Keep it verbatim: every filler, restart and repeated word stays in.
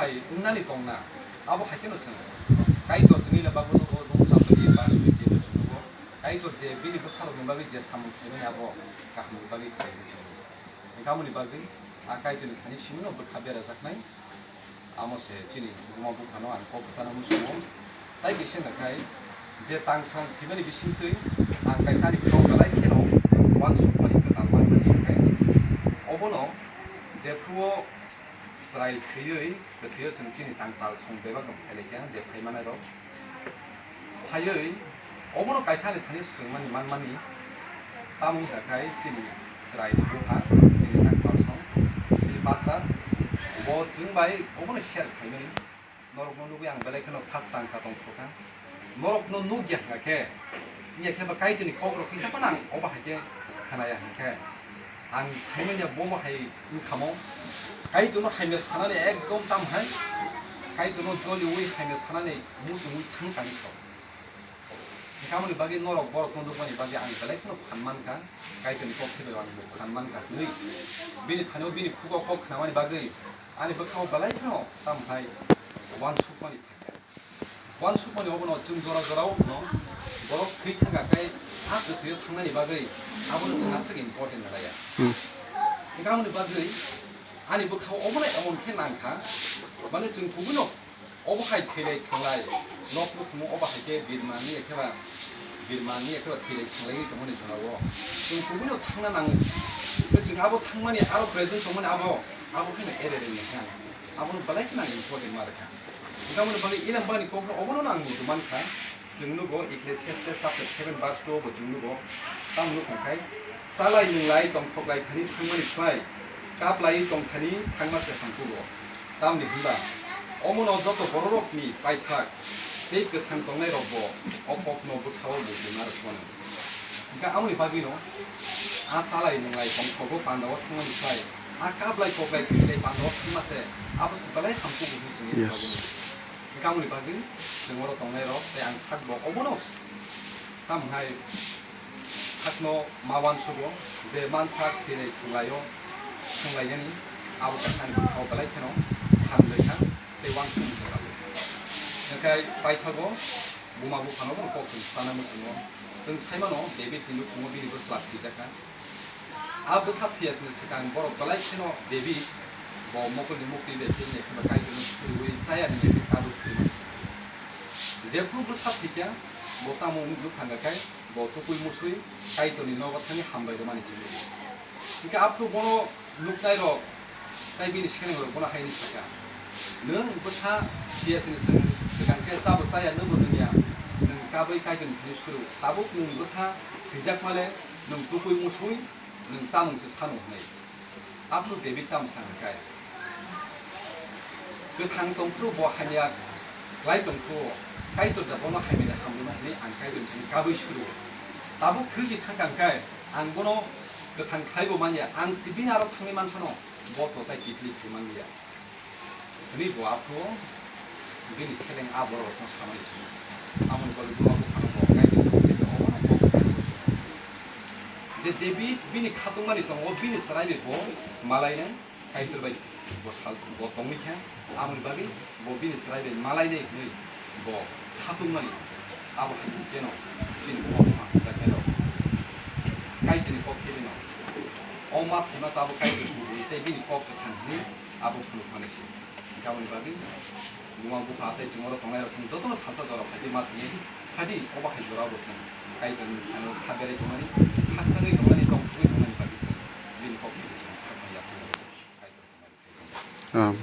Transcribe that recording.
Wngnani tongna, abo hai kheno chwng Kaitor chwngni le bagwi nugo, nung chapli ba suri khe chwng nugo. Kaitor je bini bwsarokni bagwi je samung khlaimani abo kahamni bagwi khlaiwi chwng nugo. Hinkhe aboni bagwi a Kaitorni thani simi no bwkha berajaknai. Amo se chini buma buphano ang kok kwchana muchungo. Tai kisa hwnkha khai je tang song thwimani bisingtwi ang kaisa ani kok belai kheno uansukmani kwtal manmani hwnkhe obono jephruo chwrai thwiwi kwthwio chwng chini tang tal song bebak rok phailai kha je phaimanai rok. Phaiwi obono kaisa ni thani swrwngmani manmani, tamo wngkha khai chini chwrai ni bupha, chini tang palsong, chini pastor, bo chwng bai obono share khaimani. Norokno nugwi ang belai kheno khasrang kha tongthokha. Norokno nukya hwnkha khe, wngya khe ba Kaitorni kokrok kisa phano ang obo hai khe khnaya hwnkhe. Ang saimanya bo bo hai wngkhamo. Kaitorno hamya sanani ekdom tam hai. Kaitorno joliui hamya sanani muchungui thang tangwi kho. Hinkhe aboni bagwi norok borokno nukmani bagwi ang belai kheno phan mankha. Kaitorni kok thaibai ang bo phan mankha hwnwi. Bini thani-o bini khugo kok khnamani bagwi ani bwkhao belai kheno tam hai uansukmani phaikha. Uansukmani obono chwng jora jora o phano borok thwi thangkha khe a kwthwio thangnani bagwi abono chwng aswk important nalaiya. Hmm. Hinkhe aboni bagwi ani bwkhao obono emon khe nangkha, mane chwng kubuino obo hai thwilai thanglai, nok nukhungo obo hai khe birmani ekheba, birmani ekheba thwilai thanglaiwi tongmani jorao chwng kubuino thangna nango. Tei chwng abo thangmani aro present tongmani abo, abo kheno ere rwngya khe ang abono belai kheno ang important ma rwkha. Hinkhe aboni bagwi Elembani kokno obono ang muitu mankha. Chwng nugo Ecclesiastes chapter seven verse two bo chwng nugo. Tamo nukhung khai, chalai nwnglai tongthoklai thani thangmani slai kaplai tong thani thangma se hamkugo. Tamni hwnba omono joto bororokni paithak tei kwthang tongnairokbo o kokno bwkhao muitu ma rwkmano. Hinkhe aboni bagwino a chalai nwnglai tongthogo pandao thangmani slai a kaplai koklai thwilai pandao thangma se abo se belai hamkugo hwnwi chwng Yes. Hinkhe aboni bagwi chwng oro tongnairok tei ang sakbo obono tamo hai sakno ma uansugo je mansak tini thwnglaio thwnglainani abo kaisa ani bwkhao belai kheno hamjakha tei uansukmung kwrwi. Hinkhe paithago buma buphano bono kok chwng sana muchungo. Chwng saimano David ni nukhungo bini bwsla thwijakha. A bwsa thwiya chini swkang borok belai kheno David bo mokolni mukti bai philni khe ba Kaitorno suriui chaya ni khe kabui suri mano. Jephru bwsa thwikha bo tamo wngwi thangkha khai bo tukui musui Kaitorni nogo thangwi hambai rwmani chini. Hinkhe aphuru bono nuknairok tei bini selengrok bono hai hwnwi sakha, "Nwng bwsa thwiya chini swkang khe chabo chaya nwngbo nwngya, nwng kabui Kaitorni thani suru. Tabuk nwng bwsa thwijakmale nwng tukui musui nwng chamung se sano," hwnwi. Aphuru David tamo sa hwn khe, "Kwthang tongphuru bo hamya klai tongphuru, Kaitor da bono hamya hamrwino hwnwi ang Kaitorni thani kabui suru. Tabuk thwichi thangkha hwn khe ang bono kwthang khlaibo manya, ang se bini aro thangwi manphano bo to tai kiphilwi se manliya." Hwnwi bo aphuru bini seleng a bororokno samani simi. Aboni bagwi buma buphano bo Kaitorni thani obono kok je David bini khatungmani tongo, bini chwrai bai bo malainai, Kaitor bai bo sal, bo tongwi kha, aboni bagwi bo bini chwrai bai malainai hwnwi bo khatungmani, abo hai khe keno chini kokma hwnjaknairok Kaitorni kok khe bino o ma thangma tabuk Kaitor kubui tei bini kok kwthang hwnwi abo phunukmani se. Hinkhe aboni bagwi buma bupha tei chwng oro tongnairok chwng jotono salsa jora phaidi ma thangwi phaidi, obo hai jorao bo chwng Kaitorni thani kha berai tongmani, khakchangwi tongmani, tongthokgwi tongmani bagwi chwng bini kok khe chwng sakni yakung Kaitor tongmani. Ah.